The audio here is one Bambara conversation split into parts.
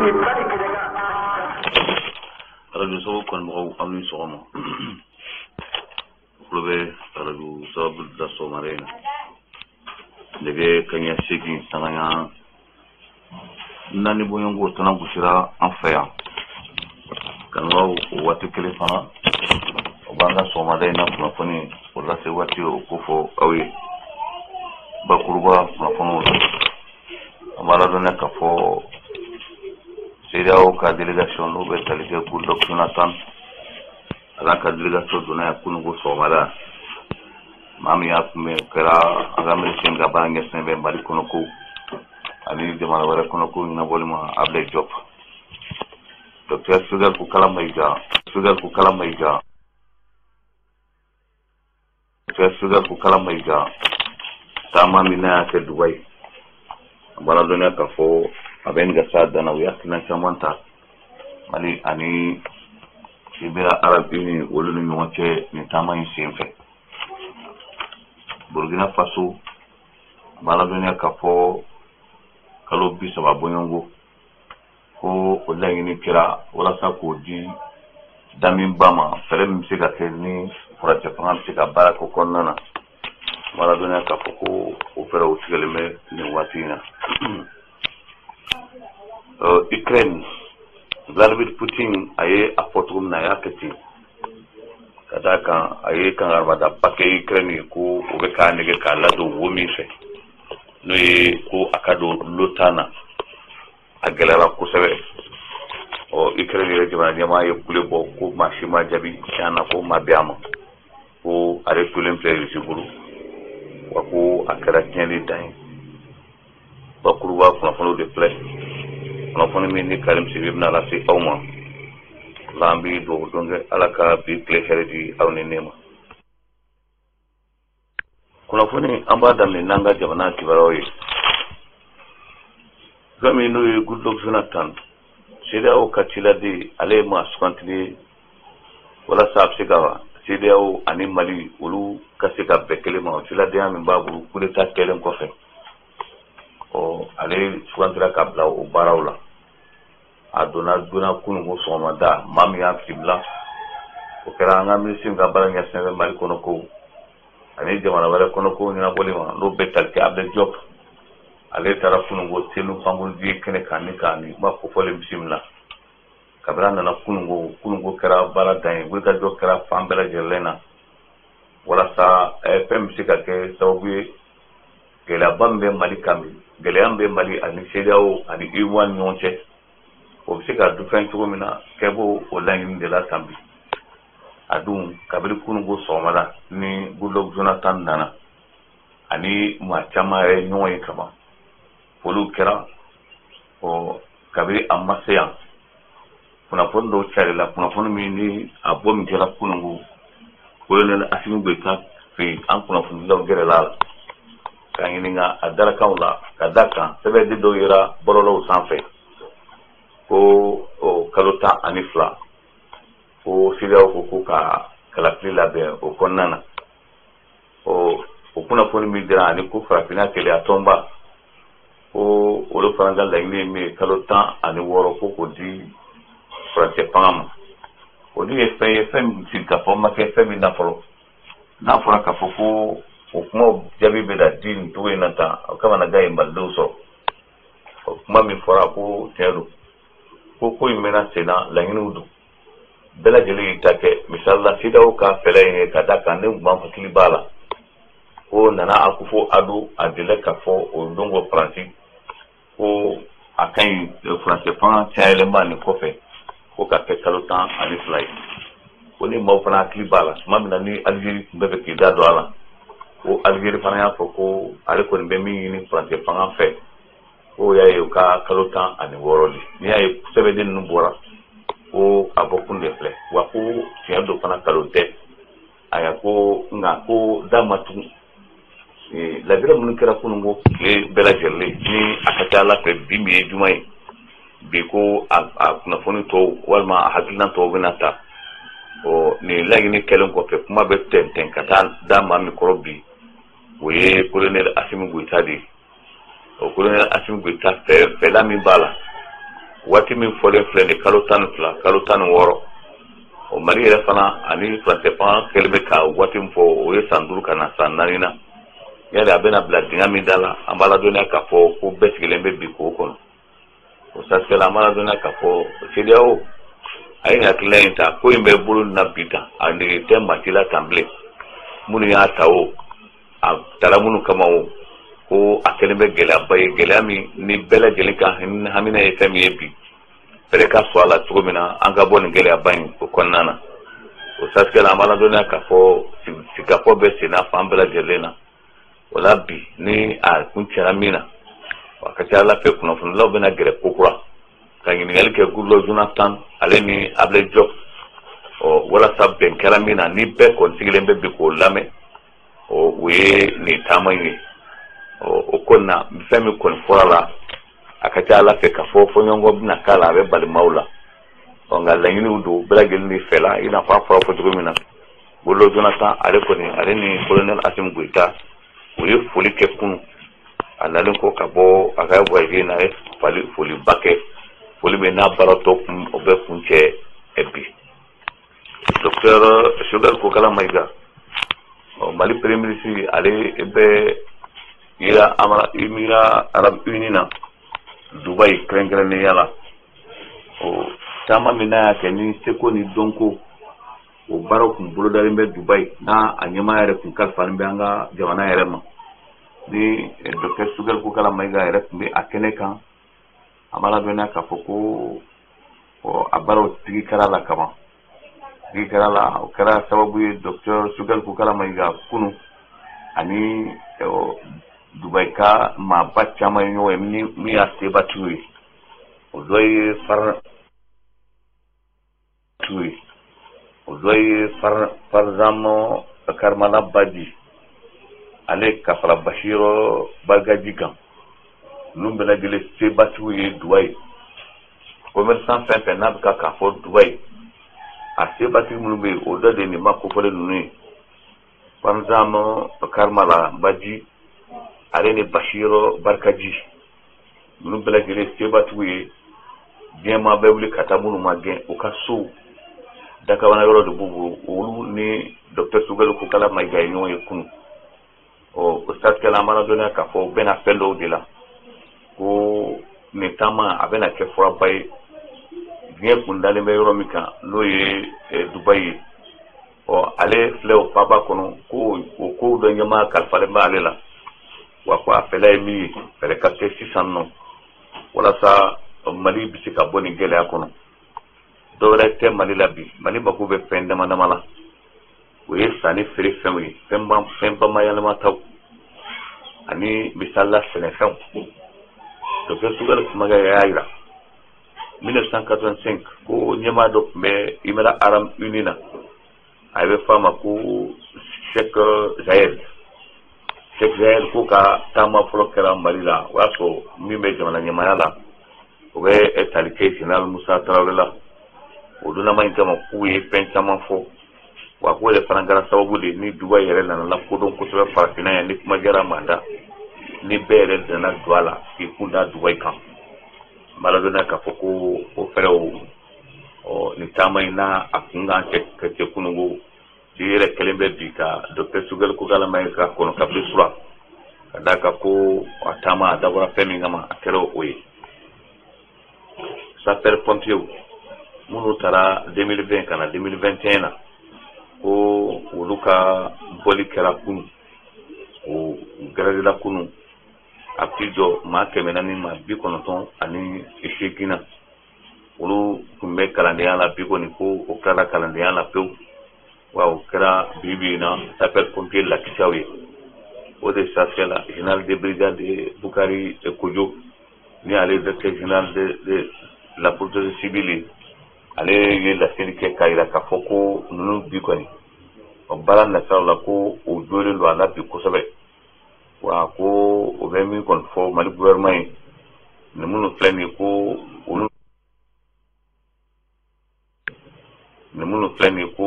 Radio Sababu kanubagaw, aw ni sɔgɔma. Tulo bɛ Radio Sababu da sɔgɔmada in na. Nɛgɛ kaɲɛ 8 sanga 4 bɔɲɔgɔnko tana gosira an fɛ yan. Kanubagaw, o waati kelen fana, o b'an ka sɔgɔmada in na kunnafoni o lase waati o kofɔ aw ye. Bakuruba kunnafoniw la, an b'a ladɔnniya k'a fɔ CEDEAO ka délégation n'o bɛ tali kɛ Goodluck Jonathan, a n'a ka délégation donna yan kununko sɔgɔmada. Maa min y'a kunbɛn, o kɛra an ka minisiri ka baara ɲɛsinnen bɛ Mali kɔnɔ ko ani jamana wɛrɛ kɔnɔ ko ɲɛnabɔli ma, Ablaye Diop. Docteur Choguel Kokalla Maïga, Choguel Kokalla Maïga, Docteur Choguel Kokalla Maïga, taama min n'a y'a kɛ Dubaï, an b'a ladɔnniya k'a fɔ a bɛ nin ka s'a dan na. U ye hakilina caman ta Mali ani Émirats arabes unis olu ni ɲɔgɔn cɛ nin taama in sen fɛ. Burkina Faso, an b'a ladɔnniya k'a fɔ kalo 30 bɔɲɔgɔnko ko o laɲini kɛra walasa k'o di Damiba ma, fɛɛrɛ min bɛ se ka kɛ ni furancɛ fanga bɛ se ka baara k'o kɔnɔna na. An b'a ladɔnniya k'a fɔ ko o fɛɛrɛw tigɛlen bɛ nin waati in na. Ukraine, Vladimir Poutine a ye a fɔ cogo min na, a y'a kɛ ten. Ka d'a kan, a ye kangaribadaba kɛ Ukraine ye ko o bɛ k'a nɛgɛ k'a ladon wo min fɛ, n'o ye ko a ka don l'OTAN na, a gɛlɛyara kosɛbɛ. Ɔ, Ukraine yɛrɛ jamana ɲɛmaa ye kule bɔ ko maa si ma jaabi tiɲɛ na, ko maa bɛ a ma, ko ale tolen filɛ Russie bolo, wa ko a kɛra tiɲɛni dan ye. Bakuruba kunnafoniw de filɛ, kunnafoni min ni Karim Sidibe bɛna lase aw ma. La an bɛ dugawu don kɛ, Ala ka bi tile hɛrɛ di aw ni ne ma. Kunnafoni, an b'a daminɛ n'an ka jamana kibaruyaw ye. Fɛn min n'o ye Goodluck Jonathan, CEDEAO ka ciladen, ale ye maa sugantili ye walasa a bɛ se ka CEDEAO ani Mali olu ka se ka bɛn kelen ma. O ciladenya min b'a bolo coup d'état kɛlen kɔfɛ, ɔ, ale sugantira ka bila o baaraw la. A donna joona kununko sɔgɔmada. Maa min y'a bisimila, o kɛra an ka minisiri ka baara ɲɛsinnen bɛ Mali kɔnɔ ko ani jamana wɛrɛ kɔnɔ ko ɲɛnabɔli ma, n'o bɛ tali kɛ Ablaye Diop. Ale taara kununko Senu pankurunjigi kɛnɛ kan ni ka nin kuma kofɔlen bisimila. Kabini a nana kununko, kununko kɛra baara dan ye, wulikajɔ kɛra fan bɛɛ lajɛlen na walasa fɛn bɛ se ka kɛ sababu ye gɛlɛyaba min bɛ Mali kan bi, gɛlɛya min bɛ Mali ani CEDEAO ani UEMOA ni ɲɔgɔn cɛ, o bɛ se ka dufɛn cogo min na, kɛ b'o o laɲini de la tan bi. A dun, kabini kununko sɔgɔmada ni Goodluck Jonathan nana ani maa caman yɛrɛ ɲɔgɔn ye kaban, foliw kɛra. Ɔ, kabini a ma se yan, kunnafoni dɔw carila, kunnafoni min ni a bɔ min kɛra kununko colonel Assimi Goïta fɛ yen, an kunnafonidilaw gɛrɛla a la k'a ɲininka a darakanw la, ka da kan sɛbɛnden dɔw yera bɔlɔlɔw sanfɛ ko o kalo 12 ko CEDEAO ko ko ka kalafili labɛn o kɔnɔna na. Ɔ, o kunnafoni min dira ani ko farafinna keleya tɔnba ko olu fana ka laɲini ye min ye, kalo 16 ko k'o di furancɛ fanga ma, o dun ye fɛn ye, fɛn min sigikafɔ ma kɛ fɛn min na fɔlɔ. N'a fɔra k'a fɔ ko o kumaw jaabi bɛ na di nin cogo in na tan, o kamanagan ye malidenw sɔrɔ. O kuma min fɔra ko tiɲɛ don, ko ko in mɛnna sen na, laɲiniw don, bɛɛ lajɛlen y'i ta kɛ. Misali la, CEDEAO ka fɛɛrɛ in ye, ka da kan ne tun b'an hakili b'a la ko Nana Akufo Addo a delila k'a fɔ o don ko Faransi ko a ka ɲi furancɛ fanga cayɛlɛma nin kɔfɛ ko ka kɛ kalo 12 ye. Ko ni maaw fana hakili b'a la, tuma min na ni Algérie tun bɛ fɛ k'i da don a la, ko Algérie fana y'a fɔ ko ale kɔni bɛ min ɲini furancɛ fanga fɛ, ko y'a ye u ka kalo 16 de. N'i y'a ye sɛbɛnden ninnu bɔra, ko a bɔ kun de filɛ, wa ko tiɲɛ don fana, nkalon tɛ. Ayiwa, ko nka ko da ma tugun. Lajɛrɛ minnu kɛra kununko tile bɛɛ lajɛlen ni a ka ca Ala fɛ, bi min ye juma ye bi, ko a kunnafoni tɔw walima a hakilina tɔw bɛna ta. Ɔ, nin laɲini kɛlen kɔfɛ, kuma bɛ tɛntɛn ka taa da maa min kɔrɔ bi, o ye colonel Assimi Goïta de ye. O colonel Assimi Goïta fɛla min b'a la, Waati min fɔlen filɛ nin kalo 12 kalo 16, o Mali yɛrɛ fana ani furancɛ fanga kɛlen bɛ ka waati min fɔ, o ye san 5 ka na san 4 na. Yali a bɛna bila dingɛ min da la, an b'a ladɔnniya k'a fɔ ko bɛɛ sigilen bɛ bi k'o kɔnɔ. O siratigɛ la, an b'a ladɔnniya k'a fɔ CEDEAO a ye hakilina in ta, ko in bɛ bolo na bi tan, a nege tɛ maa si la tan bilen. Minnu y'a ta o, a tara minnu kama o, ko a kɛlen bɛ gɛlɛyaba ye, gɛlɛya min ni bɛɛ lajɛlen ka hamina ye fɛn min ye bi, fɛɛrɛ ka sɔrɔ a la cogo min na an ka bɔ nin gɛlɛyaba in o kɔnɔna na. O siratigɛ la, an b'a ladɔnniya k'a fɔ sigikafɔ bɛ sen na fan bɛɛ lajɛlen na. O la bi ni a kun cɛra min na, a ka ca Ala fɛ kunnafonidilaw bɛna gɛrɛ kokura ka ɲininkali kɛ Goodluck Jonathan ale ni Ablaye Diop, ɔ walasa bɛn kɛra min na ni bɛɛ kɔni sigilen bɛ bi k'o lamɛn, ɔ o ye nin taama in ye. Ɔ o ko na fɛn min kɔni fɔra la, a ka ca Ala fɛ k'a fɔ fɔɲɔgɔnkɔ bɛna k'a la, a bɛ bali maaw la. Ɔ nka laɲiniw don bɛɛ lajɛlen de fɛ la, i n'a fɔ a fɔra fɔ cogo min na, Goodluck Jonathan ale kɔni ale ni colonel Assimi Goïta u ye foli kɛ kunun. A nalen kɔ ka bɔ a ka voyage na, a ye foliba kɛ, foli min n'a baara tɔ kun o bɛ kun cɛ bi. Docteur Choguel Kokalla Maïga, Mali premier ministre, ale bɛ yira Émirats Arabes Unis na, Dubaï kɛrɛnkɛrɛnnenya la. O taama min n'a y'a kɛ ni seko ni dɔnko o baaraw kun bolodalen bɛ Dubaï, n'a a ɲɛmaa yɛrɛ kun kalifalen bɛ an ka jamana yɛrɛ ma, ni docteur Choguel Kokalla Maïga yɛrɛ tun bɛ a kɛnɛ kan. An b'a ladɔnniya k'a fɔ ko a baaraw tigi kɛra la kaban, tigi kɛra la. O kɛra sababu ye docteur Choguel Kokalla Maïga kunu ani Dubaï ka maaba caman ye ɲɔgɔn ye ni min y'a sebatigiw ye. O dɔ ye ye, o dɔ ye Farzam Karmala Baji ale ka fara Basiyɔrɔ Barikaji kan. Ninnu bɛɛ lajɛlen sebatigiw ye Dubaï. Commerçant fɛn fɛn n'a bɛ ka k'a fɔ Dubaï, a sebatigi minnu bɛ yen, o dɔ de ye nin ma kofɔlen ninnu ye: Farzam Karmala Baji ale ni Basiyɔrɔ Barikaji. Ninnu bɛɛ lajɛlen sebatigiw ye, diɲɛmaa bɛɛ wuli ka taa minnu ma gɛn, u ka sow dakabana yɔrɔ de b'u bolo. Olu ni docteur Choguel Kokalla Maïga ye ɲɔgɔn ye kunun. Ɔ o siratigɛ la, an b'a ladɔnniya k'a fɔ u bɛna fɛn dɔw de la ko nin taama a bɛna kɛ furaba ye. Diɲɛ kun dalen bɛ yɔrɔ min kan, n'o ye Dubaï ye, ɔ ale filɛ o faaba kɔnɔ, ko o kow dɔ ɲɛmaa kalifalen bɛ ale la. Wa ko a fɛla ye min ye, fɛɛrɛ ka kɛ sisan nɔ walasa Mali bɛ se ka bɔ nin gɛlɛya kɔnɔ. Dɔwɛrɛ tɛ Mali la bi, Mali mako bɛ fɛn dama dama la, o ye sanni feere fɛnw ye, fɛn bamayɛlɛmataw ani misalila sɛnɛfɛnw. Docteur Choguel Kumaga y'a yira 1985 ko ɲɛmaa dɔ tun bɛ Émirats Arabes Unis na, a bɛ fɔ a ma ko Sheikh Zayed. Sheikh Zayed ko ka taama fɔlɔ kɛra Mali la, o y'a sɔrɔ min bɛ jamana ɲɛmaaya la, o bɛ tali kɛ général Musa Tarawele la. O donnama in kama, k'u ye fɛn caman fɔ, wa k'o yɛrɛ fana kɛra sababu de ni Dubaï yɛrɛ nana lakodɔn kosɛbɛ farafinna yan, ni kuma diyara manda ni bɛɛ yɛrɛ nana don a la k'i kun da Dubaï kan. N b'a ladɔnniya k'a fɔ ko o fɛɛrɛw, ɔ nin taama in n'a a kun kan kɛ cɛ kununko i yɛrɛ kɛlen bɛ bi ka docteur Choguel Kokalla Maïga kɔnɔ kabini sura ka d'a kan ko a taama a dabɔra fɛn min kama, a kɛra o ye. Sapeur pompier minnu taara 2020 ka na 2021 na, ko olu ka bɔli kɛra kunun, o gɛrɛla kunun, a bɛ t'i jɔ maa 498 na. Olu tun bɛ kalandenya la bi kɔni, ko o tilala kalandenya la pewu, wa o kɛra bi bi in na sapeur pompier lakisaw ye. O de siratigɛ la, général de brigade Bukari Kojo, ni ale directeur général de la protection civile, ale ye laseli kɛ k'a yira k'a fɔ ko ninnu bi kɔni o baara nasiraw la, ko o jolen don a la bi kosɛbɛ. Wa ko o bɛ min kɔni fɔ Mali gouvernement ye, nin minnu filɛ nin ye, ko olu nin minnu filɛ nin ye, ko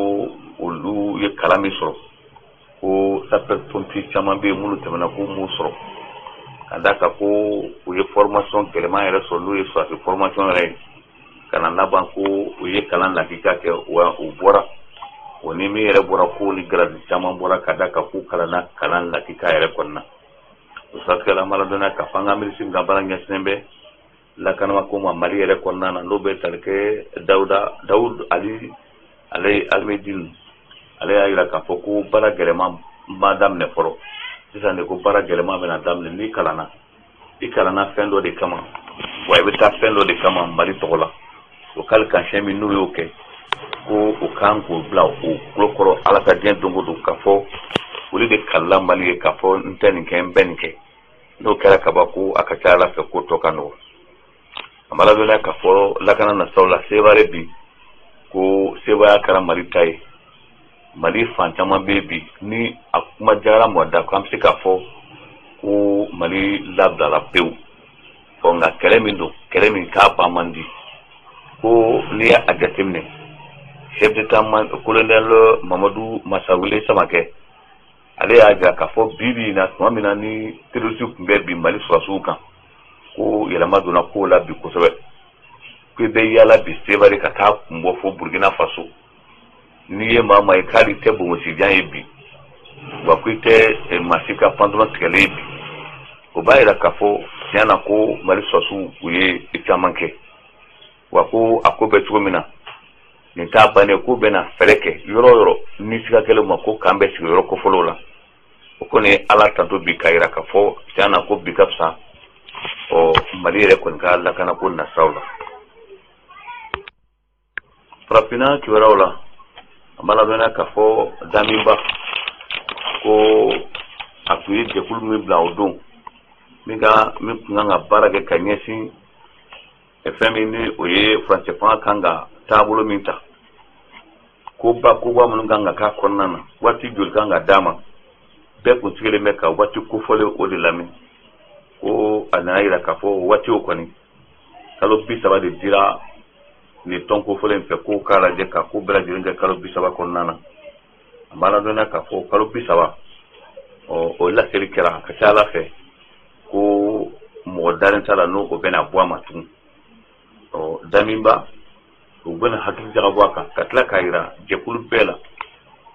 olu ye kalan min sɔrɔ, ko sapeur pompier caman bɛ yen minnu tɛmɛna k'u m'o sɔrɔ. Ka d'a kan ko u ye formation gɛlɛman yɛrɛ sɔrɔ, n'o ye sɔrɔdasi formation yɛrɛ ye, ka na laban ko u ye kalan lakika kɛ, wa u bɔra o ni min yɛrɛ bɔra ko ni grade caman bɔra, ka d'a kan k'u kalanna kalan lakika yɛrɛ kɔnɔna. O siratigɛ la, an b'a ladɔnniya k'a fɔ an ka minisiri ka baara ɲɛsinnen bɛ lakanama ko ma Mali yɛrɛ kɔnɔna na, n'o bɛ tali kɛ Dawuda Dawud Ali, ale Alimedine, ale y'a jira k'a fɔ ko baara gɛlɛman ma daminɛ fɔlɔ sisan de, ko baara gɛlɛman bɛna daminɛ. N'i kalanna, i kalanna fɛn dɔ de kama, wa i bɛ taa fɛn dɔ de kama Mali tɔgɔ la. O kali kansiɲɛ min n'u y'o kɛ, ko o kan k'o bila o tulo kɔrɔ Ala ka diɲɛ don o don, k'a fɔ olu de kalila Mali ye, k'a fɔ n tɛ nin kɛ, n bɛ nin kɛ. N'o kɛra kaban, ko a ka ca Ala fɛ ko tɔ ka nɔgɔ. A ma ladɔnniya k'a fɔ lakana nasaw la, Sevare bi, ko sebaaya kɛra Mali ta ye. Mali fan caman bɛ bi, ni a kuma diyara mɔgɔ da, ko an bɛ se k'a fɔ ko Mali labilala pewu. Ɔ nka kɛlɛ min don, kɛlɛ min k'a ban man di, ko n'i y'a jateminɛ, chef d'état colonel Mamadu Masawule Samakɛ, ale y'a jira k'a fɔ bi bi in na, tuma min na ni terroriste tun bɛ bi Mali sɔrɔdasiw kan, ko yɛlɛma donna kow la bi kosɛbɛ, ko i bɛ yaala bi Sevare ka taa kun bɔ fo Burkina Faso, n'i ye maa maa ye k'ale tɛ bonbonsijan ye bi, wa ko i tɛ maa si ka pantalon tigɛlen ye bi. O b'a jira k'a fɔ tiɲɛ na ko Mali sɔrɔdasiw u ye caman kɛ, wa ko a ko bɛ cogo min na nin t'a bannen, k'u bɛna fɛɛrɛ kɛ yɔrɔ o yɔrɔ ni siga kɛlen ma, ko k'an bɛ sigi yɔrɔ kofɔlenw la. O kɔni Ala tanto bi k'a jira k'a fɔ tiɲɛ na ko bi ka fisa ɔ Mali yɛrɛ kɔni ka lakanako nasiraw la. Farafinna kibaruyaw la, an b'a ladɔnniya k'a fɔ Damiba ko a tun ye jɛkulu min bila o don, min tun kan ka baara kɛ ka ɲɛsin fɛn min ni o ye furancɛ fanga kan ka taabolo min ta, koba koba minnu kan ka k'a kɔnɔna na, waati joli kan ka d'a ma, bɛɛ kun sigilen bɛ ka waati kofɔlen o de lamɛn. Ko a nana jira k'a fɔ waati o kɔni kalo 30 de dira nin tɔn kofɔlen fɛ, k'o k'a lajɛ ka ko bɛɛ lajɛlen kɛ kalo 30 kɔnɔna na. An b'a ladɔnniya k'a fɔ kalo 30 ɔ o laseli kɛra, a ka ca Ala fɛ ko mɔgɔ dalen t'a la n'o bɛna bɔ a ma tugun. Ɔ Damiba u bɛna hakili jagabɔ a kan, ka tila k'a jira jɛkulu bɛɛ la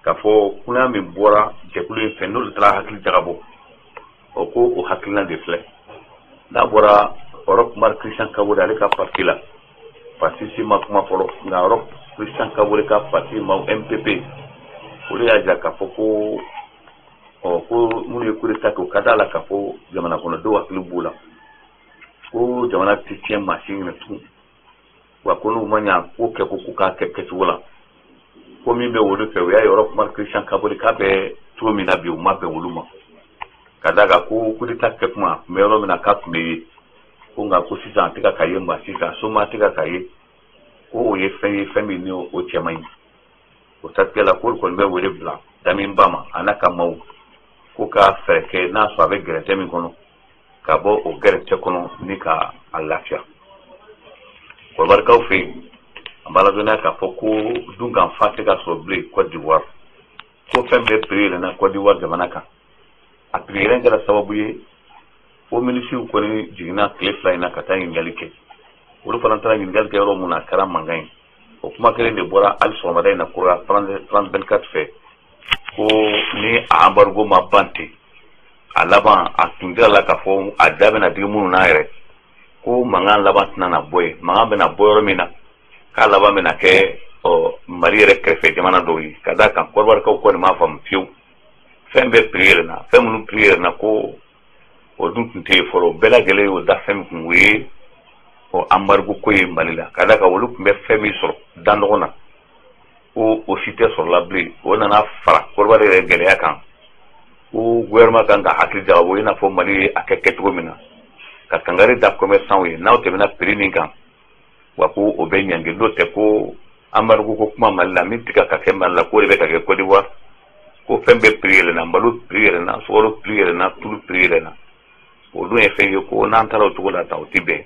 k'a fɔ kunnaya min bɔra jɛkulu in fɛ, n'olu taara hakili jagabɔ, ɔ ko o hakilina de filɛ. N'a bɔra Roch Marc Christian Kabore ale ka parti la, parti si ma kuma fɔlɔ, nka Roch Christian Kabore ka parti ma MPP, olu y'a jira k'a fɔ ko ɔ ko minnu ye coup d'état kɛ, o ka d'a la k'a fɔ jamana kɔnɔdenw hakili b'u la, ko jamana tɛ tiɲɛ maa si ɲɛna tugun, wa ko n'u ma ɲa ko kɛ ko k'u k'a kɛ kɛcogo la, ko min bɛ olu fɛ, u y'a ye Roch Marc Christian Kabore k'a bɛ cogo min na bi, u ma bɛn olu ma, ka d'a kan ko coup d'état kɛ kuma a tun bɛ yɔrɔ min na k'a tun bɛ ye, ko nka ko sisan a tɛ ka ye maa si fɛ, a soma tɛ ka ye, ko o ye fɛn ye fɛn min ni o cɛ man ɲi. O siratigɛ la, k'olu kɔni bɛ wele bila Damiba ma a n'a ka maaw, ko ka fɛɛrɛ kɛ n'a sɔrɔ a bɛ gɛrɛntɛ min kɔnɔ, ka bɔ o gɛrɛntɛ kɔnɔ ni ka a lafiya. Kɔrɔbarikaw fɛ yen, an b'a ladɔnniya k'a fɔ ko dunkanfa tɛ ka sɔrɔ bilen Côte d'Ivoire, ko fɛn bɛɛ prix yɛlɛnna Côte d'Ivoire jamana kan. A prix yɛlɛn kɛra sababu ye fo milisiw kɔni jiginna tile 2 in na ka taa ɲininkali kɛ. Olu fana taara ɲininkali kɛ yɔrɔ mun na, a kɛra mankan ye. O kuma kelen de bɔra hali sɔgɔmada in na kura France 24 fɛ, ko ni a embargo ma ban ten, a laban a tun tɛ la k'a fɔ a da bɛna digi minnu na yɛrɛ, ko mankan laban tɛna na bɔ yen, mankan bɛna bɔ yɔrɔ min na, k'a laban bɛna kɛ ɔ Mali yɛrɛ kɛrɛfɛ jamana dɔw ye, ka d'a kan Kɔdiwarikaw kɔni m'a faamu fiyewu. Fɛn bɛɛ prix yɛlɛnna, fɛn minnu prix yɛlɛnna ko o dun tun tɛ yen fɔlɔ, bɛɛ lajɛlen y'o da fɛn min kun, o ye ɔ embargo ko ye Mali la, ka d'a kan olu tun bɛ fɛn min sɔrɔ danɔgɔ na, ko o si tɛ sɔrɔ la bilen. O nana fara Kɔdiwari yɛrɛ gɛlɛya kan, ko gouvernement kan ka hakili jagabɔ i n'a fɔ Mali ye a kɛ kɛcogo min na, ka kangari da commerçant ye n'aw tɛmɛna prix nin kan, wa ko o bɛ ɲangi. N'o tɛ ko embargo ko kuma Mali la min tɛ ka kɛ Mali la, k'o de bɛ ka kɛ Côte d'Ivoire, ko fɛn bɛɛ prix yɛlɛnna, malo prix yɛlɛnna, sukaro prix yɛlɛnna, tulu prix yɛlɛnna. O dun ye fɛn ye ko n'an taara o cogo la tan, o tɛ bɛn.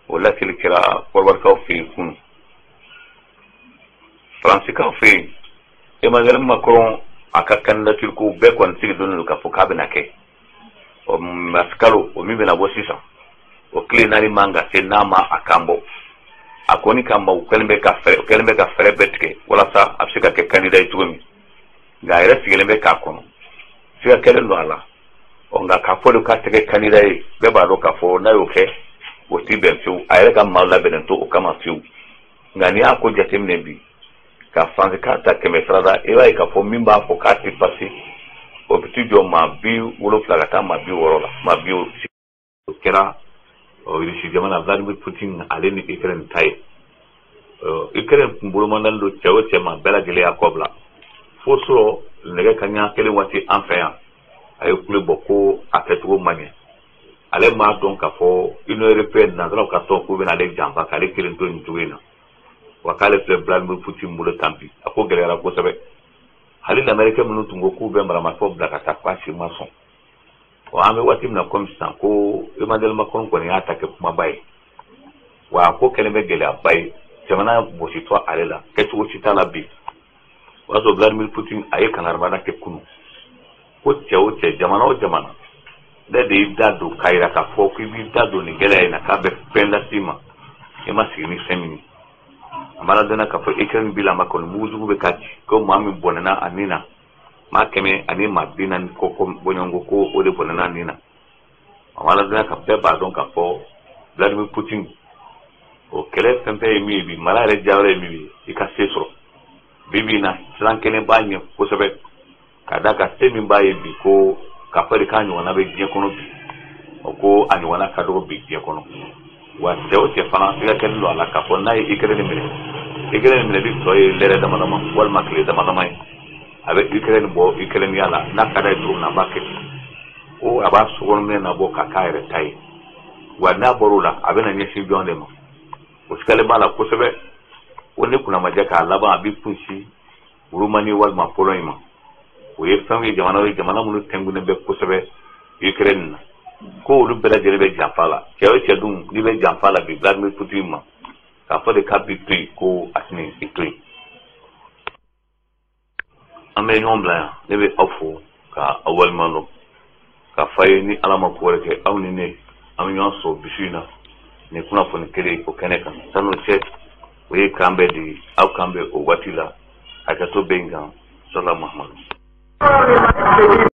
O laseli kɛra Kɔdiwarikaw fɛ yen kunun. Faransikaw fɛ yen, Emmanuel Macron a ka candidature ko bɛɛ kɔni sigi donnen don k'a fɔ k'a bɛna kɛ. Ɔ masikalo o min bɛna bɔ sisan, o tile 4 man ka se n'a ma a kan bɔ. A kɔni ka ma u kɛlen bɛ ka fɛɛrɛ bɛɛ tigɛ walasa a bɛ se ka kɛ candidat ye cogo min, nka a yɛrɛ sigilen bɛ k'a kɔnɔ, siga kɛlen don a la. Ɔ nka k'a fɔ de k'a tɛ kɛ candidat ye, bɛɛ b'a dɔn k'a fɔ n'a y'o kɛ o ti bɛn fiyewu. A yɛrɛ ka maaw labɛnnen to o kama fiyewu. Nka n'i y'a ko jateminɛ bi ka faransi k'a ta 100 sarada, i b'a ye k'a fɔ min b'a fɔ k'a tɛ pase, o bɛ t'i jɔ maa 70 ka taa maa 60 la, maa 80. O kɛra Irisi jamana Vladimir Poutine ale ni Ukraine ta ye. Ukraine tun bolomandalen don cɛ o cɛ ma, bɛɛ lajɛlen y'a kɔ bila. Fo sɔrɔ nɛgɛ kanɲɛ 1 waati an fɛ yan, a ye kule bɔ ko a kɛcogo man ɲɛ. Ale m'a dɔn k'a fɔ Union européenne nanzaraw ka tɔn k'u bɛna ale janfa k'ale kelen to nin cogo in na. Wa k'ale filɛ Vladimir Poutine bolo tan bi, a ko gɛlɛyara kosɛbɛ. Hali l'Américain minnu tun ko k'u bɛ maramafɛnw bila ka taa, k'a si ma sɔn. Wa an bɛ waati min na komi sisan, ko Emmanuel Macron kɔni y'a ta kɛ kumaba ye. Wa a ko kɛlen bɛ gɛlɛyaba ye, jamana bɔsitɔ ale la, kɛcogo si t'a la bi. O y'a sɔrɔ Vladimir Poutine a ye kangarimada kɛ kunun ko cɛ o cɛ, jamana o jamana, ne de y'i da don k'a yira k'a fɔ k'i b'i da don nin gɛlɛya in na, k'a bɛ fɛn las'i ma, i ma sigi ni fɛn min ye. A ma ladɔnniya k'a fɔ Ukraine bi la ma kɔni mugujugu bɛ ka ci, ko maa min bɔnɛna a nin na, maa 100 ani maa 40 kɔ bɔɲɔgɔnko, ko o de bɔnɛna a nin na. A ma ladɔnniya ka bɛɛ b'a dɔn k'a fɔ Vladimir Poutine o kɛlɛ fɛn fɛn ye min ye bi, mara yɛrɛ jayɔrɔ ye min ye, i ka se sɔrɔ. Bi bi in na siran kelen b'a ɲɛ kosɛbɛ, ka d'a kan se min b'a ye bi, ko k'a fɔ de k'a ɲɔgɔnna bɛ diɲɛ kɔnɔ bi, o ko a ɲɔgɔnna ka dɔgɔ bi diɲɛ kɔnɔ. Wa cɛ o cɛ fana siga kɛlen don a la k'a fɔ n'a ye Ukraine minɛ, Ukraine minɛli tɔ ye lɛrɛ dama dama walima tile dama dama ye, a bɛ Ukraine bɔ Ukraine la, n'a ka d'a ye cogo min na a b'a kɛ ten. Ko a b'a sokɔnɔminɛ nabɔ k'a k'a yɛrɛ ta ye. Wa n'a bɔr'o la, a bɛna ɲɛsin jɔn de ma? O sigalen b'a la kosɛbɛ. Ko ni kunna ma jɛ k'a laban, a bɛ kunsi Roumanie walima Pologne ma. O ye fɛnw ye, jamana ye jamana minnu tɛnkunnen bɛ kosɛbɛ Ukraine na, ko olu bɛɛ lajɛlen bɛ janfa la. Cɛ o cɛ dun n'i bɛ janfa la bi Vladimir Poutine ma, k'a fɔ de k'a b'i to yen, ko a tɛna i to yen. An bɛ ɲɔgɔn bila yan, ne bɛ aw fo ka aw waleɲuman dɔn, k'a fɔ a ye ni Ala ma ko wɛrɛ kɛ, aw ni ne an bɛ ɲɔgɔn sɔrɔ bisu in na nin kunnafoni kelen o kɛnɛ kan. San'o cɛ, o ye k'an bɛɛ de ye, aw k'an bɛn o waati la. Hakɛto bɛ n kan. Sala Mahamadu.